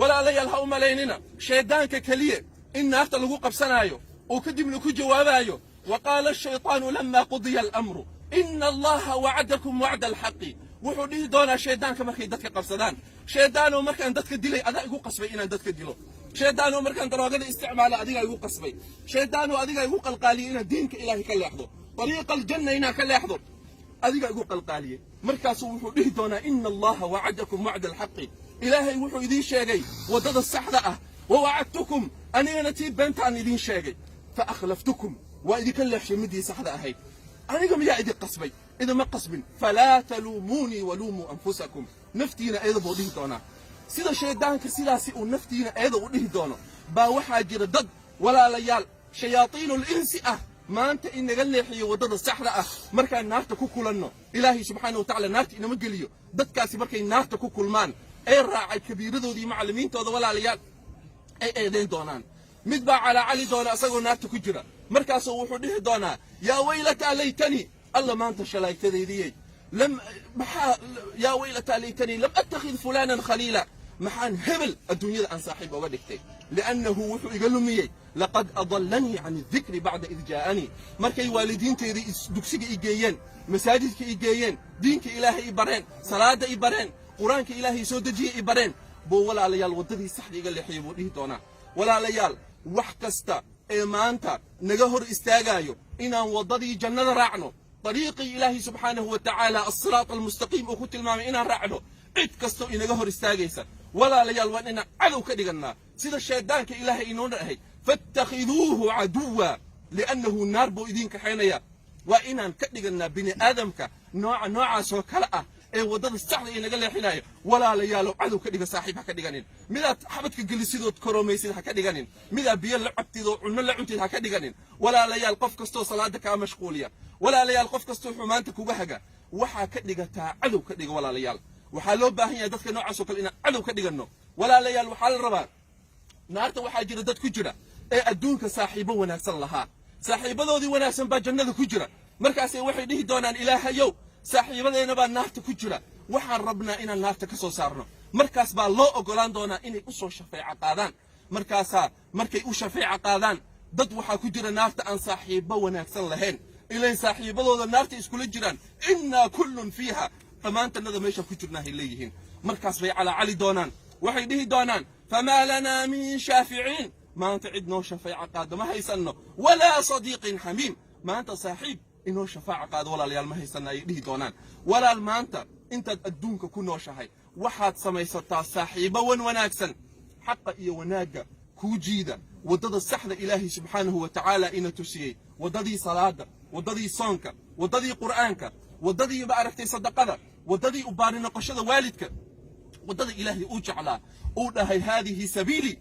Walaalayaal, ha u malaynina shayddaanka keliya in naarta lagu qabsanaayo uu kadibna ku jawaabaayo وقال الشيطان لما قضي الأمر إن الله وعدكم وعد الحق. Wuxuu dhihi doonaa shayddaanka markay dadka qabsadaan: "Shayddaanow, markaan dadka dilay adaa igu qasbay inaan dadka dilo. Shayddaanow, markaan daroogada isticmaalo adigaa igu qasbay. Shayddaanow, adigaa igu qalqaaliyey inaan diinka Ilaahay ka leexdo, طريق الجنة inaan ka leexdo adigaa igu qalqaaliyey." Markaasuu wuxuu dhihi doonaa: "إن الله وعدكم وعد الحق." Ilaahay wuxuu idiin sheegay waddada saxda ah. "ووعدتكم." Anigana tii beentaan idiin sheegay. "فأخلفتكم." Waa idinka leexshay midii saxda ahayd. Aniga miyaa idin qasbay? Idinma qasbin. "فلا تلوموني ولوموا أنفسكم." Naftiina eeda, buu dhihi doonaa. Sida shayddaanka sidaasi uu naftiina eeda u dhihi doono baa waxaa jira dad, walaalayaal, شياطين الإنس ah, maanta in naga leexiyo waddada saxda ah. Markaan naarta ku kulanno, Ilaahay subxaana wa tacala naarta inama geliyo. Dadkaasi markay naarta ku kulmaan ee raacay kabiiradoodii macallimiintooda, walaalayaal, ay eedayn doonaan. Mid baa calaacali doona isagoo naarta ku jira. Markaasuu wuxuu dhihi doonaa: "يا ويلتى ليتني." Alla, maanta shalaytadeydiyey. لم maxaa "يا ويلتى ليتني لم أتخذ فلانا خليلا." Maxaan hebel adduunyada aan saaxiib oga dhigtay? لأنه wuxuu iga lumiyey. "لقد أضلني عن الذكر بعد إذ جاءني." Markay waalidiinteedii dugsiga i geeyeen, masaajidka i geeyeen, diinka Ilaahay i bareen, salaada i bareen, Qur-aanka Ilaahay soo dejiyey i bareen, buu, walaalayaal, waddadii saxda iga leexiyey, buu dhihi doonaa. Walaalayaal, wax kasta ee maanta naga hor istaagaayo inaan waddadii jannada raacno, dariiqii Ilaahay subxaanahu wa tacaala, الصراط المستقيم uu ku tilmaamay inaan raacno, cid kastoo inaga hor istaagaysa, walaalayaal, waa inaan cadow ka dhigannaa, sida shayddaanka Ilaahay inoo dhahay: "فاتخذوه عدوا." لأنه naar buu idiin kaxaynaya. Waa inaan ka dhigannaa bini aadamka nooca noocaasoo kale ah ee waddada saxda inaga leexinayo, walaalayaalow, cadow ka dhiga. Saaxiib ha ka dhiganin. Midaad xabadka gelisidood koroomaysid ha ka dhiganin. Midaad biyo la cabtid oo cunno la cuntid ha ka dhiganin. Walaalayaal, qof kastoo salaada kaa mashquuliya, walaalayaal, qof kastoo xumaanta kuga haga, waxaa ka dhigataa cadow ka dhiga. Walaalayaal, waxaa loo baahan yahay dadka noocaas oo kale inaan cadow ka dhiganno. Walaalayaal, waxaa la rabaa, naarta waxaa jira dad ku jira ee adduunka saaxiibo wanaagsan lahaa. Saaxiibadoodii wanaagsan baa jannada ku jira. Markaasay waxay dhihi doonaan: "Ilaahayow, saaxiibadeena baa naarta ku jira, waxaan rabnaa inaan naarta ka soo saarno." Markaas baa loo ogolaan doonaa inay u soo shafeeco qaadaan. Markaasaa markay u shafeeco qaadaan, dad waxaa ku jira naarta aan saaxiibo wanaagsan lahayn, ilayn saaxiibadooda naarta iskula jiraan. "إنا كل فيها." Dhammaantannada meesha ku jirnaahay leeyihiin. Markaas bay calaacali doonaan. Waxay dhihi doonaan: "فما لنا من شافعين." Maanta cid noo shafeeco qaado ma haysanno. "ولا صديق حميم." Maanta saaxiib inoo shafaaca qaado, walaalayaal, ma haysanno, ayay dhihi doonaan. Walaal, maanta intaad adduunka ku nooshahay waxaad samaysataa saaxiibo wan wanaagsan, xaqa iyo wanaagga kuu jiida, waddada saxda Ilaahay subxaanahu wa tacaala ina tusiyey, waddadii salaada, waddadii soonka, waddadii Qur'aanka, waddadii, ma aragtay, sadaqada, waddadii u baari noqoshada waalidka, waddada Ilaahay uu jeclaa, uu dhahay: "هذه سبيلي."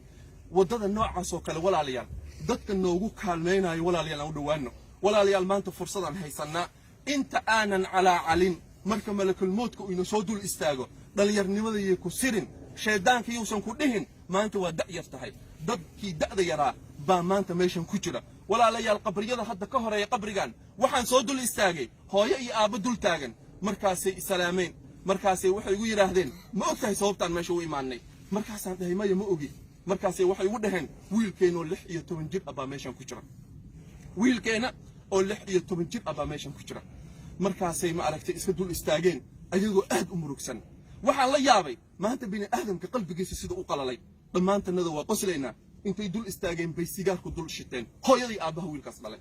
Waddada noocaas oo kale, walaalayaal, dadka noogu kaalmaynayo, walaalayaal, aan u dhowaano. Walaalayaal, maanta fursadaan haysannaa inta aanan calaacalin marka malakulmoodka uu ina soo dul istaago. Dhallinyarnimadayay ku sirin. Shayddaanka yuusan ku dhihin maanta waa da' yar tahay. Dadkii da'da yaraa baa maanta meeshan ku jira. Walaalayaal, qabriyada hadda ka horeeya qabrigan waxaan soo dul istaagay hooyo iyo aabbo dul taagan. Markaasay isalaameen. Markaasay waxay igu yidhaahdeen: "Ma og tahay sababtaan meesha u imaanay?" Markaasaan dhahay: "Maya, ma ogi." Markaasay waxay igu dhaheen: "Wiilkeennoo 16 jir ah baa meeshan ku jira. Wiilkeenna oo 16 jir ah baa meeshan ku jira." Markaasay, ma aragtay, iska dul istaageen ayagoo aad u murugsan. Waxaan la yaabay maanta bini aadamka qalbigiisa sida u qalalay. Dhammaantannada waa qoslaynaa. Intay dul istaageen bay sigaarku dul shiteen, hooyadii aabbaha wiilkaas dhalay.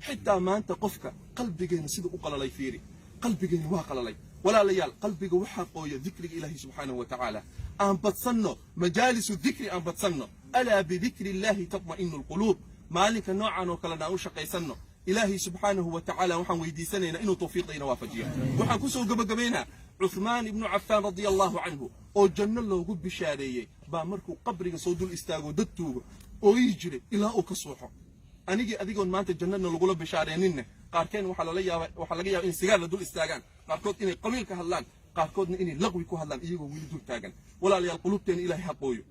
Xitaa maanta qofka qalbigeena sida u qalalay fiiri. Qalbigeena waa qalalay. Walaalayaal, qalbiga waxaa qooya dikriga Ilaahi subxaanahu wa tacaala. Aan badsanno مجالس الذكر, aan badsanno. ألا بذكر الله تطمئن القلوب. Maalinka noocan oo kalena aan u shaqaysanno. Ilaahay subxaanahu wa tacaala waxaan weydiisanaynaa inuu tawfiiqdayna waafajiyo. Waxaan kusoo gebagabaynaa Cuthmaan ibnu Cafaan radia Allahu canhu oo janno loogu bishaareeyey baa markuu qabriga soo dul istaago dad tuugo ooyi jiray ilaa uu ka suuxo. Anigii adigoon maanta jannadna lagula bishaareeninne, qaarkeen waxaa lala yaaba, waxaa laga yaaba in sigaar la dul istaagaan, qaarkood inay qabiil ka hadlaan, qaarkoodna inay laqwi ku hadlaan iyagoo weli dul taagan. Walaalayaal, qulubteena Ilaahay ha qooyo.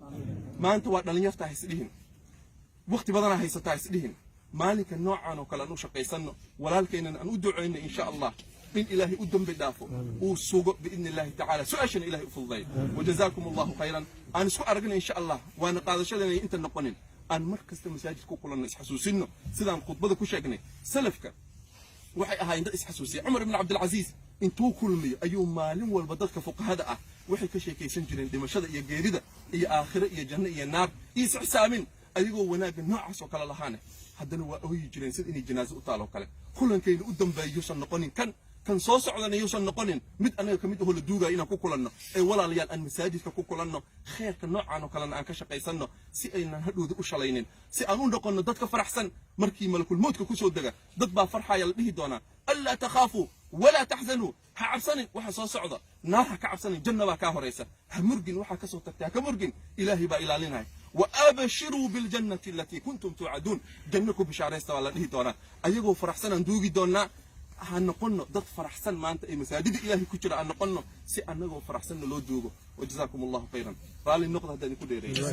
Maanta waa dhallinyartaa haisdhihin, waqti badanaa haysataa haisdhihin. Maalinka noocan oo kale aan u shaqaysanno, walaalkeennan aan u ducayno, insha Allah. In Ilaahay u dembi dhaafo, uu sugo biidni Illaahi tacaala, su-aashana Ilahay u fududeeyo. Wajazaakum Allahu khayran. Aan isku aragna insha Allah. Waana qaadashadana inta noqonin, aan mar kasta masaajid ku kulanno, isxasuusinno. Sidaan khudbada ku sheegnay, salafka waxay ahaayeen dad isxasuusiya. Cumar ibn Cabdilcasiis intuu kulmiyo ayuu maalin walba dadka fuqahada ah waxay ka sheekaysan jireen dhimashada iyo geerida iyo aakhiro iyo janno iyo naar iyo isxisaamin. Ayagoo wanaagga noocaas oo kale lahaane, haddana waa ooyi jireen sida inay janaaso u taal oo kale. Kulankayna u dambeeya yuusan noqonin kan kan soo socdana, yuusan noqonin mid annaga kamid ahoo la duugaya inaan ku kulanno. Ee walaalayaal, aan masaajidka ku kulanno, kheerka noocaan oo kalena aan ka shaqaysanno, si aynan hadhowda u shalaynin, si aan u noqonno dadka faraxsan markii malakulmowdka kusoo dega. Dad baa farxaya, la dhihi doonaa: "Anlaa takhaafuu walaa taxzanuu." Ha cabsanin waxa soo socda, naar ha ka cabsanin, janna baa kaa horaysa. Ha murgin waxaa ka soo tagtay, ha ka murgin, Ilaahay baa ilaalinaya. "Waabshiruu biljannati alatii kuntum tuucaduun." Janno ku bishaaraysta baa la dhihi doonaa. Ayagoo faraxsanaan duugi doonaa. Ha noqonno dad faraxsan maanta ee masaajida Ilaahay ku jira. Aan noqonno si annagoo faraxsanna loo duugo. Wajazaakum Allahu khayran. Raalli noqda haddaan idinku dheereeyo.